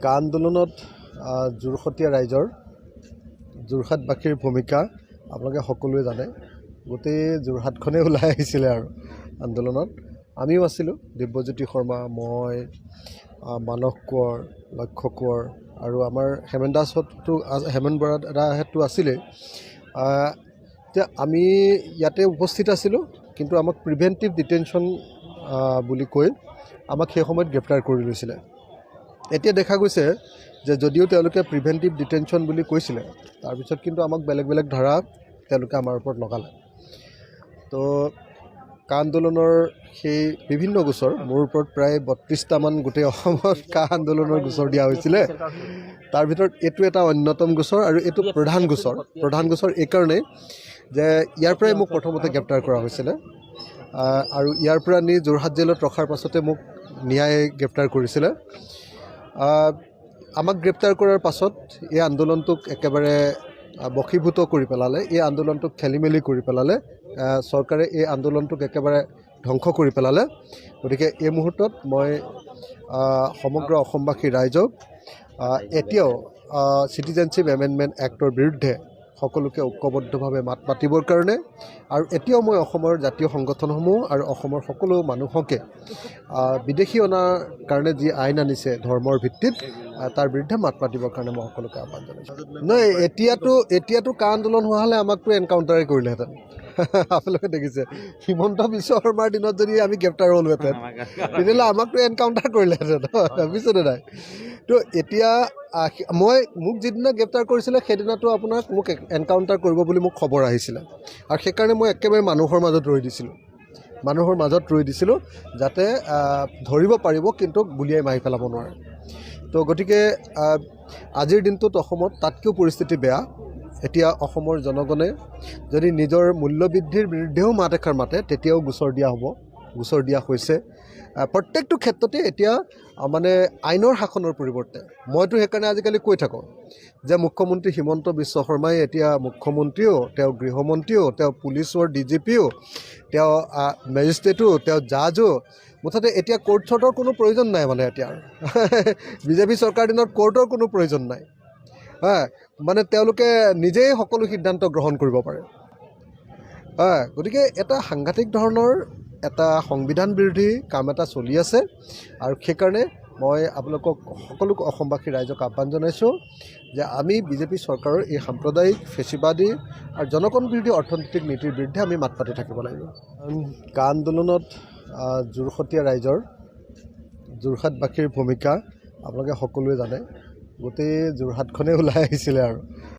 কা আন্দোলনত যোৰহটীয়া ৰাইজৰ, যোৰহাটবাসীৰ ভূমিকা আপোনালোকে সকলোৱে জানে। গোটেই যোৰহাটখনেই ওলাই আহিছিলে আৰু আন্দোলনত আমিও আছিলোঁ। দিব্যজ্যোতি শৰ্মা, মই, মানস কোঁৱৰ, লক্ষ্য কোঁৱৰ আৰু আমাৰ হেমেন দাসহঁততো, হেমেন বৰা দাহঁততো আছিলেই। এতিয়া আমি ইয়াতে উপস্থিত আছিলোঁ, কিন্তু আমাক প্ৰিভেণ্টিভ ডিটেনশ্যন বুলি কৈ আমাক সেই সময়ত গ্ৰেপ্তাৰ কৰি লৈছিলে। এতিয়া দেখা গৈছে যে যদিও তেওঁলোকে প্ৰিভেণ্টিভ ডিটেনশ্যন বুলি কৈছিলে, তাৰপিছত কিন্তু আমাক বেলেগ বেলেগ ধাৰা তেওঁলোকে আমাৰ ওপৰত লগালে। তো কা আন্দোলনৰ সেই বিভিন্ন গোচৰ মোৰ ওপৰত প্ৰায় 32টামান গোটেই অসমত কা আন্দোলনৰ গোচৰ দিয়া হৈছিলে। তাৰ ভিতৰত এইটো এটা অন্যতম গোচৰ আৰু এইটো প্ৰধান গোচৰ। প্ৰধান গোচৰ এইকাৰণেই যে ইয়াৰ পৰাই মোক প্ৰথমতে গ্ৰেপ্তাৰ কৰা হৈছিলে আৰু ইয়াৰ পৰা নি যোৰহাট জেলত ৰখাৰ পাছতে মোক নিয়াই গ্ৰেপ্তাৰ কৰিছিলে। আমাক গ্ৰেপ্তাৰ কৰাৰ পাছত এই আন্দোলনটোক একেবাৰে বশীভূত কৰি পেলালে, এই আন্দোলনটোক খেলি মেলি কৰি পেলালে। চৰকাৰে এই আন্দোলনটোক একেবাৰে ধ্বংস কৰি পেলালে। গতিকে এই মুহূৰ্তত মই সমগ্ৰ অসমবাসী ৰাইজক এতিয়াও চিটিজেনশ্বিপ এমেণ্ডমেণ্ট এক্টৰ বিৰুদ্ধে সকলোকে ঐক্যবদ্ধভাৱে মাত মাতিবৰ কাৰণে আৰু এতিয়াও মই অসমৰ জাতীয় সংগঠনসমূহ আৰু অসমৰ সকলো মানুহকে বিদেশী অনাৰ কাৰণে যি আইন আনিছে ধৰ্মৰ ভিত্তিত, তাৰ বিৰুদ্ধে মাত মাতিবৰ কাৰণে মই সকলোকে আহ্বান জনাইছোঁ। নহয়, এতিয়াতো কা আন্দোলন হোৱা হ'লে আমাকতো এনকাউণ্টাৰে কৰিলেহেঁতেন। আপোনালোকে দেখিছে, হিমন্ত বিশ্ব শৰ্মাৰ দিনত যদি আমি গ্ৰেপ্তাৰ হ'লোহেঁতেন, তেতিয়াহ'লে আমাকতো এনকাউণ্টাৰ কৰিলেহেঁতেন, বুজিছেনে নাই? তো এতিয়া মোক যিদিনা গ্ৰেপ্তাৰ কৰিছিলে, সেইদিনাতো আপোনাক মোক এনকাউণ্টাৰ কৰিব বুলি মোক খবৰ আহিছিলে আৰু সেইকাৰণে মই একেবাৰে মানুহৰ মাজত ৰৈ দিছিলোঁ, মানুহৰ মাজত ৰৈ দিছিলোঁ যাতে ধৰিব পাৰিব কিন্তু গুলীয়াই মাৰি পেলাব নোৱাৰে। তো গতিকে আজিৰ দিনটোত অসমত তাতকৈও পৰিস্থিতি বেয়া। এতিয়া অসমৰ জনগণে যদি নিজৰ মূল্যবৃদ্ধিৰ বিৰুদ্ধেও মাত এষাৰ মাতে, তেতিয়াও গোচৰ দিয়া হ'ব, গোচৰ দিয়া হৈছে। প্ৰত্যেকটো ক্ষেত্ৰতে এতিয়া মানে আইনৰ শাসনৰ পৰিৱৰ্তে, মইতো সেইকাৰণে আজিকালি কৈ থাকোঁ যে মুখ্যমন্ত্ৰী হিমন্ত বিশ্ব শৰ্মাই এতিয়া মুখ্যমন্ত্ৰীও, তেওঁ গৃহমন্ত্ৰীও, তেওঁ পুলিচৰ ডিজিপিও, তেওঁ মেজিষ্ট্ৰেটো, তেওঁ জাজো। মুঠতে এতিয়া কোৰ্ট চৰ্টৰ কোনো প্ৰয়োজন নাই। মানে এতিয়া আৰু বিজেপি চৰকাৰ দিনত কোৰ্টৰ কোনো প্ৰয়োজন নাই। হা, মানে তেওঁলোকে নিজেই সকলো সিদ্ধান্ত গ্ৰহণ কৰিব পাৰে। হা, গতিকে এটা সাংঘাতিক ধৰণৰ এটা সংবিধান বিৰোধী কাম এটা চলি আছে আৰু সেইকাৰণে মই আপোনালোকক সকলো অসমবাসী ৰাইজক আহ্বান জনাইছোঁ যে আমি বিজেপি চৰকাৰৰ এই সাম্প্ৰদায়িক, ফেচিবাদী আৰু জনগণ বিৰোধী অৰ্থনৈতিক নীতিৰ বিৰুদ্ধে আমি মাত মাতি থাকিব লাগিব। কা আন্দোলনত যোৰহটীয়া ৰাইজৰ, যোৰহাটবাসীৰ ভূমিকা আপোনালোকে সকলোৱে জানে। গোটেই যোৰহাটখনেই ওলাই আহিছিলে আৰু